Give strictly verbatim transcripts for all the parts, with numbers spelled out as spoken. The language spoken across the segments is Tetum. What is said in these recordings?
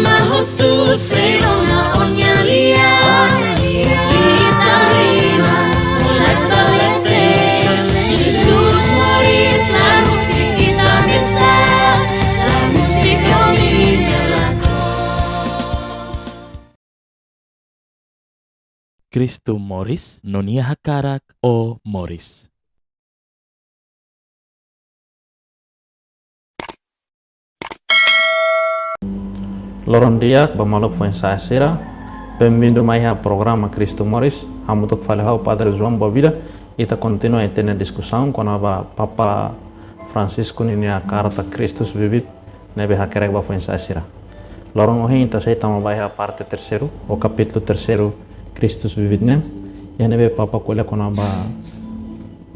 Mahotu sei rona o-nia lian, ita liman, la estalete. Jesus moris, la husik ita mesak, la husik o-nia lakohi. Kristu moris, no nia hakarak ó moris. Loron di'ak ba maluk foin-sa'e sira. Benvindu mai iha programa Kristu Moris. Hamutuk fali ho Padre João Boavida. Ita kontinua ita-nia diskusaun kona-ba Papa Francisco ninia karta Christus Vivit ne'ebé hakerek ba foin-sa'e sira. Loron ohin ita sei tama ba iha parte terseiru, ou kapítulu terseiru Christus Vivit nian. Iha ne'ebé Papa ko'alia kona-ba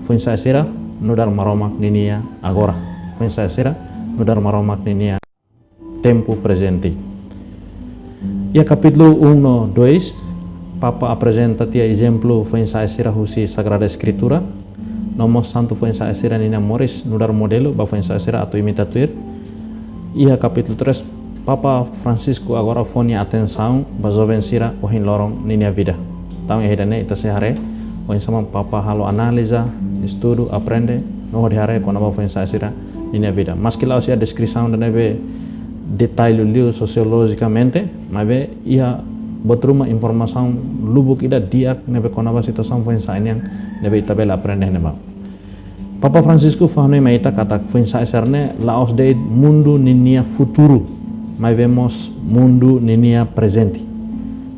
foin-sa'e sira nu'udar Maromak ninia agora. Foin-sa'e sira nu'udar Maromak ninia tempu prezente. Iha kapítulu um no dois, Papa aprezenta tiha ezemplu foin-sa'e sira husi Sagrada Eskritura, no mós santu foin-sa'e sira ninia moris nu'udar modelu ba foin-sa'e sira atu imita tuir. Iha kapítulu três, Papa Francisco agora fó nia atensaun ba joven sira ohin loron ninia vida. Entaun iha ida-ne'e ita sei haree oinsá mak Papa halo analiza, estudu, aprende, no hodi haree kona-ba foin-sa'e sira ninia vida. Maski la'ós iha deskrisaun ida ne'ebé detalle liu sosiolojikamente, maibé iha buat ruma informasaun lubuk ida di'ak ne'ebé kona-ba situasaun foin-sa'e nian ne'ebé ita bele aprende iha ne'ebá. Papa Francisco fó hanoin mai ita katak foin-sa'e sira-ne'e la'ós de'it mundu ninia futuru, maibé mós mundu ninia prezente.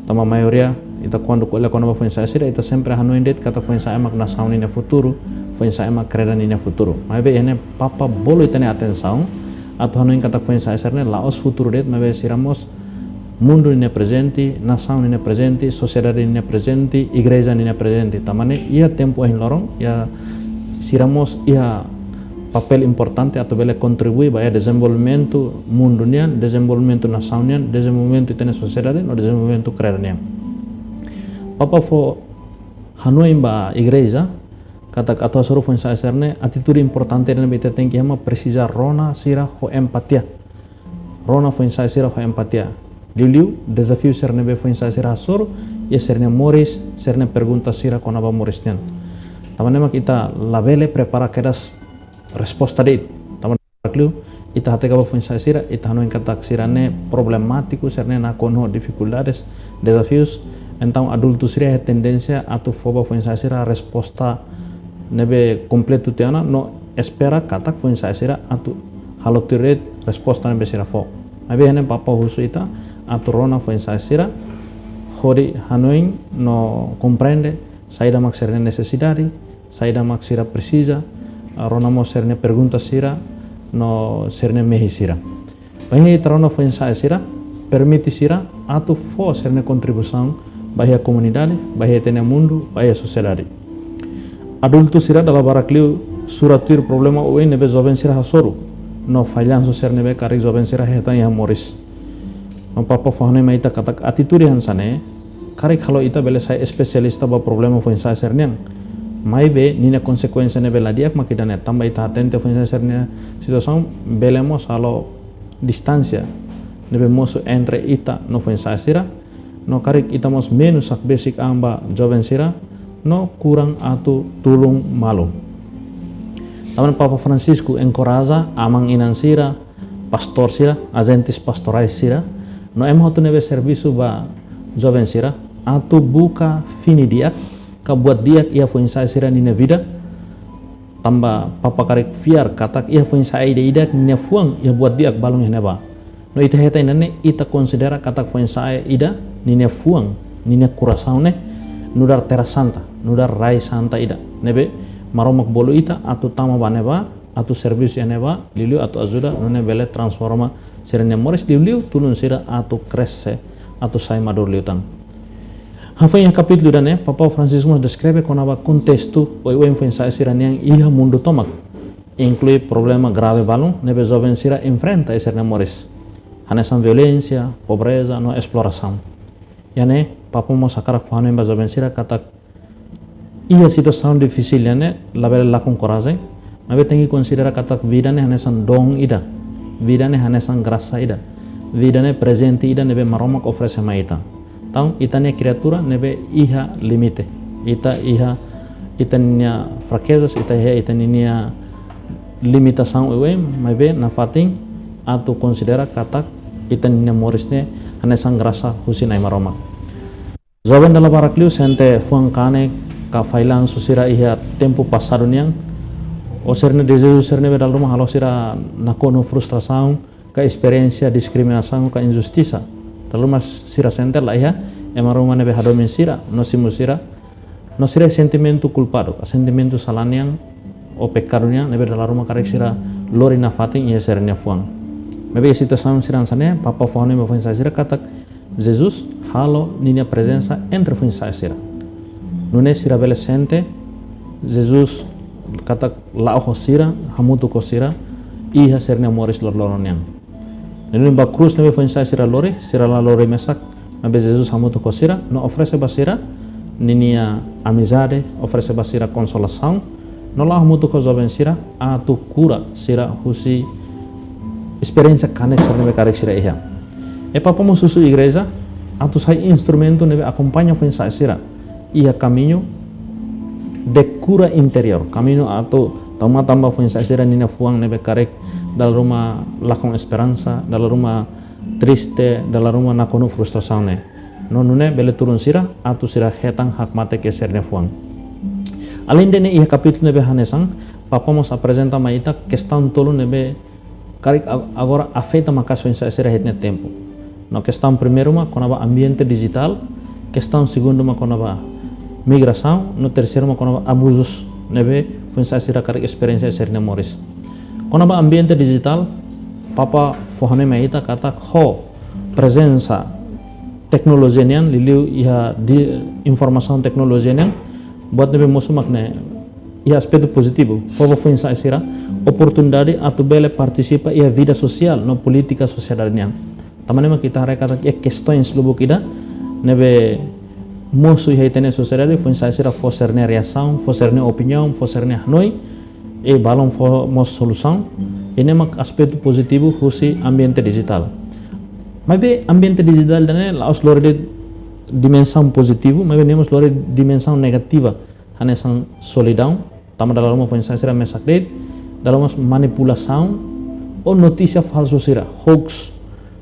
Tanba maioria ita kuandu ko'alia kona-ba foin-sa'e sira, ita sempre hanoin de'it katak foin-sa'e mak nasaun ninia futuru, foin-sa'e mak kreda ninia futuru. Maibé iha ne'e Papa bolu ita-nia atensaun atu hanoin katak foin-sa'e sira-ne'e la'ós futuru de'it, maibé sira mós mundu ninia prezente, nasaun ninia prezente, sosiedade ninia prezente, igreja ninia prezente. Tanba ne'e iha tempu ohin loron, iha sira mós iha papél importante atu bele kontribui ba iha dezenvolvimentu mundu nian, dezenvolvimentu nasaun nian, dezenvolvimentu ita-nia sosiedade, no dezenvolvimentu kreda nian. Papa fó hanoin ba igreja katak atu hasoru foin-sa'e sira-ne'e, atitude importante ida ne'ebé ita tenke iha mak presiza rona sira ho empatia. Rona foin-sa'e sira ho empatia. Liuliu dezafiu sira ne'ebé foin-sa'e sira hasoru iha sira-nia moris, sira-nia pergunta sira kona-ba moris nian. Tanba ne'e mak ita labele prepara kedas resposta de'it. Tanba ne'e liu ita hateke ba foin-sa'e sira, ita hanoin katak sira-ne'e problemátiku, sira-ne'e nakonu ho difikuldades, dezafius. Entaun adultu sira iha tendénsia atu fó ba foin-sa'e sira resposta ne'ebé kompletu tiha ona, no espera katak foin-sa'e sira atu halo tuir de'it resposta ne'ebé sira fó. Maibé iha ne'e Papa husu ita atu rona foin-sa'e sira hodi hanoin no komprende saida mak sira-nia nesesidade, saida mak sira presiza, ah, rona mós sira-nia pergunta sira no sira-nia mehi sira. Bainhira ita rona foin-sa'e sira, permite sira atu fó sira-nia kontribuisaun ba iha komunidade, ba iha ita-nia mundu, ba iha sosiedade. Adultu sira dala barak liu sura tuir problema oioin ne'ebé joven sira hasoru, no fallansu sira ne'ebé karik joven sira hetan iha moris. No Papa fó hanoin mai ita katak atitude hanesan ne'e karik halo ita bele sai espesialista ba problema foin-sa'e sira-nian. Maibé ninia konsekuénsia ne'ebé la di'ak mak ida-ne'e, tanba ita hatene foin-sa'e sira-nia situasaun, bele mós halo distánsia ne'ebé mosu entre ita no foin-sa'e sira, no karik ita mós menus hakbesik an ba joven sira, no kurang atu tulun malu. Tanba ne'e Papa Francisco enkoraja aman-inan sira, pastór sira, ajentes pastorais sira, no ema hotu ne'ebé servisu ba joven sira, atu buka fini di'ak ka buat di'ak iha foin-sa'e sira ninia vida. Tanba Papa karik fiar katak iha foin-sa'e ida-idak ninia fuan iha buat di'ak balun iha ne'ebá. No ita hetan ida-ne'e, ita konsidera katak foin-sa'e ida ninia fuan, ninia korasaun ne'e nu'udar tera santa, nu'udar rai santa ida ne'ebé Maromak bolu ita atu tama ba ne'ebá, atu servisu iha ne'ebá, liuliu atu ajuda nune'e bele transforma sira-nia moris, liuliu tulun sira atu krese, atu sai maduru liután. Hafoin iha kapítulu ida-ne'e, Papa Francisco mós deskreve kona-ba kontestu oioin foin-sa'e sira-nian iha mundu tomak, inklui problema grave balun ne'ebé joven sira enfrenta iha sira-nia moris, hanesan violénsia, pobreza no esplorasaun. Iha ne'e Papa mós hakarak fó hanoin ba joven sira katak iha situasaun difisil ida-ne'e labele lakon korajen, maibé tenke konsidera katak vida ne'e hanesan don ida, vida ne'e hanesan grasa ida. vida ne'e prezente ida ne'ebé Maromak oferese mai ita. Entaun, ita-nia kriatura ne'ebé iha limite. Ita iha ita-nia frakezas, ita iha ita-nia limitasaun oioin, maibé nafatin atu konsidera katak ita-nia moris ne'e hanesan grasa husi Na'i Maromak. Joven dala barak liu sente fuan kanek ka fallansu sira iha tempu pasadu nian. Ou sira-nia dezeju sira ne'ebé dala ruma halo sira nakonu frustrasaun ka esperiénsia diskriminasaun ka injustisa. Dala ruma sira sente la iha ema ruma ne'ebé hadomi sira, no simu sira, no sira sentimentu kulpadu, ka sentimentu sala nian ou pekadu nian ne'ebé dala ruma karik sira lori nafatin iha sira-nia fuan. Maibé situasaun sira hanesan ne'e, Papa fó-hanoin ba foin-sa'e sira katak Jesus halo ninia prezensa entre foin-sa'e sira. Nune'e sira bele sente Jesus katak la'o ho sira, hamutuk ho sira iha sira-nia moris loroloron nian. Ne'e duni ba krús ne'ebé foin-sa'e sira lori, sira la lori mesak, maibé Jesus hamutuk ho sira, no oferese ba sira ninia amizade, oferese ba sira konsolasaun, no la'o hamutuk ho joven sira atu kura sira husi esperiénsia kanek sira ne'ebé karik sira iha. I Papa mós husu igreja atu sai instrumentu ne'ebé akompaña foin-sa'e sira iha kamiñu de kura interiór, kamiñu atu tau matan ba foin-sa'e sira ninia fuan ne'ebé karik dala ruma lakon esperansa, dala ruma triste, dala ruma nakonu frustrasaun ne'e. No nune'e bele tulun sira atu sira hetan hakmatek iha sira-nia fuan. Aleinde ne'e, iha kapítulu ne'ebé hanesan, Papa mós aprezenta mai ita kestaun tolu ne'ebé karik a-, agora afeta maka'as foin-sa'e sira iha ita-nia tempu. No kestaun primeiru mak kona-ba ambiente dijitál, kestaun segundu mak kona-ba migrasaun, no terseiru mak kona-ba abuzus ne'ebé foin-sa'e sira karik esperiénsia iha sira-nia moris. Kona-ba ambiente dijitál, Papa fó-hanoin mai ita katak ho prezensa teknolojia nian, liuliu iha di-, informasaun teknolojia nian, buat ne'ebé mosu mak ne'e iha aspetu pozitivu, fó ba foin-sa'e sira oportunidade atu bele partisipa iha vida sosiál no polítika sosiedade nian. Tanba ne'e mak ita haree katak iha kestaun lubuk ida ne'ebé mosu iha ita-nia sosiedade, foin-sa'e sira fó sira-nia reasaun, fó sira-nia opiniaun, fó sira-nia hanoin, i balun fó mós solusaun. I ne'e mak aspetu pozitivu husi ambiente dijitál. Maibé ambiente dijitál ida-ne'e la'ós lori de'it dimensaun pozitivu, maibé nia mós lori dimensaun negativa, hanesan solidaun, tanba dala ruma foin-sa'e sira mesak de'it, dala ruma manipulasaun ou notísia falsu sira, hoax,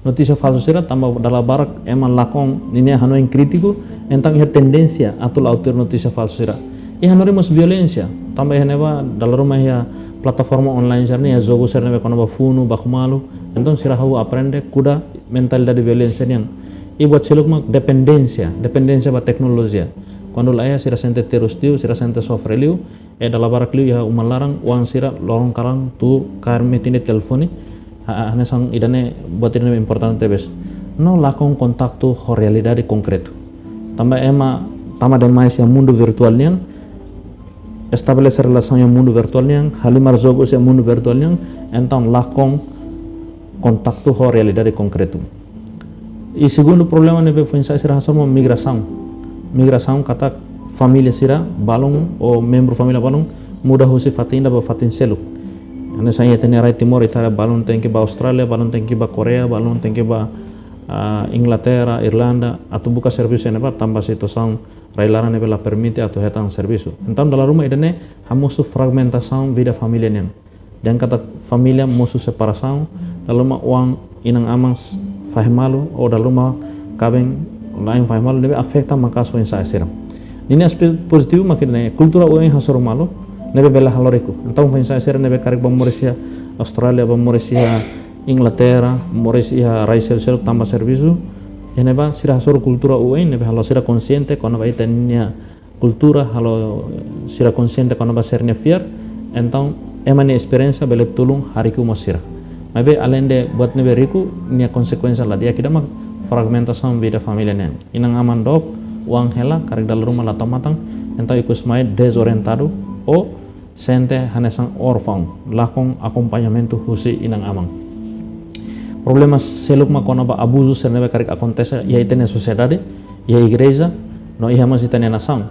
notísia falsu sira, tanba dala barak ema lakon ninia hanoin krítiku, entaun iha tendénsia atu la'o tuir notísia falsu sira. I hanorin mós violénsia, tanba iha ne'ebá dala ruma iha plataforma online sira-ne'e iha jogu sira ne'ebé kona-ba funu, baku malu, entaun sira hahú aprende, kuda mentalidade violénsia nian. I buat seluk mak dependénsia, dependénsia ba teknolojia. Kuandu laiha sira sente terus liu, sira sente sofre liu, i dala barak liu iha uma laran, oan sira loron kalan tuur kaer metin de'it telefone, ha-, hanesan ida-ne'e buat ida ne'ebé importante tebes. No lakon kontaktu ho realidade konkretu. Tanba ema tama demais iha mundu virtuál nian, estabelese relasaun iha mundu virtuál nian, halimar jogu iha mundu virtuál nian, entaun lakon kontaktu ho realidade konkretu. I segundu problema ne'ebé foin-sa'e sira hasoru mak migrasaun. Migrasaun katak família sira balun ou membru família balun muda husi fatin ida ba fatin seluk. Hanesan iha ita-nia rai Timor, ita haree balun tenke ba Austrália, balun tenke ba Koreia, balun tenke ba, ah, Inglaterra, Irlanda, atu buka servisu iha ne'ebá tanba situasaun rai laran ne'ebé la permite atu hetan servisu. Entaun dala ruma ida-ne'e hamosu fragmentasaun vida família nian. Dehan katak família mosu separasaun, dala ruma oan inan-aman s-, fahe malu, ou dala ruma kaben-la'en fahe malu, ne'ebé afeta maka'as foin-sa'e sira. Ninia aspetu pozitivu mak ne'e, kultura oioin hasoru malu, ne'ebé bele halo riku. Entaun foin-sa'e sira ne'ebé karik ba moris iha Austrália, ba moris iha Inglaterra, moris iha rai seluk-seluk tanba servisu, iha ne'ebá sira hasoru kultura oioin ne'ebé halo sira konsiente kona-ba ita-nia kultura, halo sira konsiente kona-ba sira-nia fiar, entaun ema nia esperiénsia bele tulun hariku mós sira. Maibé aleinde buat ne'ebé riku, nia konsekuénsia la di'ak ida mak fragmentasaun vida família nian. Inan-aman dook, oan hela, karik dala ruma la tau matan, entaun ikus mai dezorientadu ou sente hanesan órfaun, lakon akompañamentu husi inan-aman. Problema seluk mak kona-ba abuzu sira ne'ebé karik akontese iha ita-nia sosiedade, iha igreja, no iha mós ita-nia nasaun.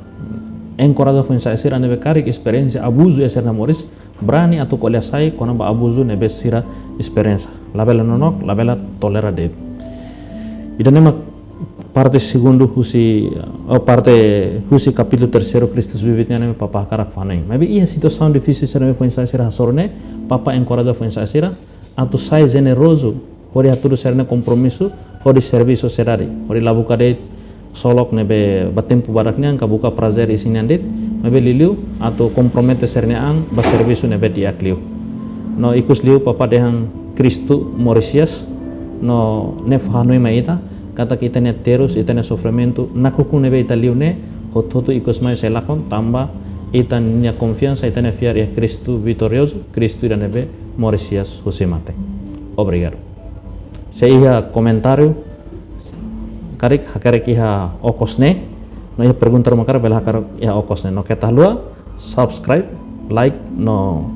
Enkoraja foin-sa'e sira ne'ebé karik esperiénsia abuzu iha sira-nia moris, brani atu ko'alia sai kona-ba abuzu ne'ebé sira esperiénsia. Labele nonook, labele tolera de'it. Ida-ne'e mak parte segundu husi, ou parte husi kapítulu terseiru Christus Vivit nian ne'ebé Papa hakarak fó hanoin. Maibé iha situasaun difisil sira ne'ebé foin-sa'e sira hasoru ne'e, Papa enkoraja foin-sa'e sira atu sai jenerozu, hodi hatudu sira-nia kompromisu, hodi serve sosiedade, hodi la buka de'it ksolok ne'ebé ba tempu badak nian ka buka prazer isin nian de'it, maibé liuliu atu kompromete sira-nia an ba servisu ne'ebé di'ak liu. No ikusliu Papa dehan Kristu moris hi'as, no ne'e fó hanoin mai ita katak ita-nia terus, ita-nia sofrimentu, nakukun ne'ebé ita liu ne'e, hotu-hotu ikus mai sei lakon, tanba ita-nia konfiansa, ita-nia fiar iha Kristu vitoriozu, Kristu ida ne'ebé moris hi'as husi mate. Obrigadu. Se iha komentáriu karik, hakerek iha okos ne'e, no iha pergunta ruma karik bele hakerek iha okos ne'e. No keta haluha subscribe, like, no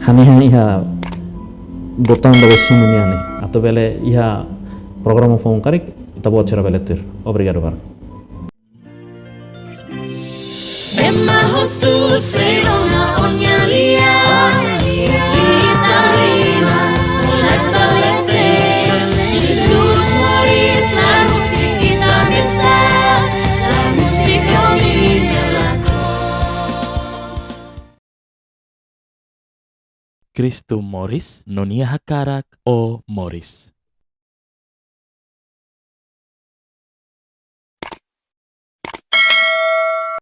hanehan iha botaun ne'ebé sinu nian ne'e, atu bele iha programa foun karik, ita-boot sira bele tuir. Obrigadu barak. Ema hotu sei rona ó-nia lian, ita liman, mas valete. Jesus moris, la husik ita mesak, la husik dominga la. Kristu moris, no Nia hakarak ó moris.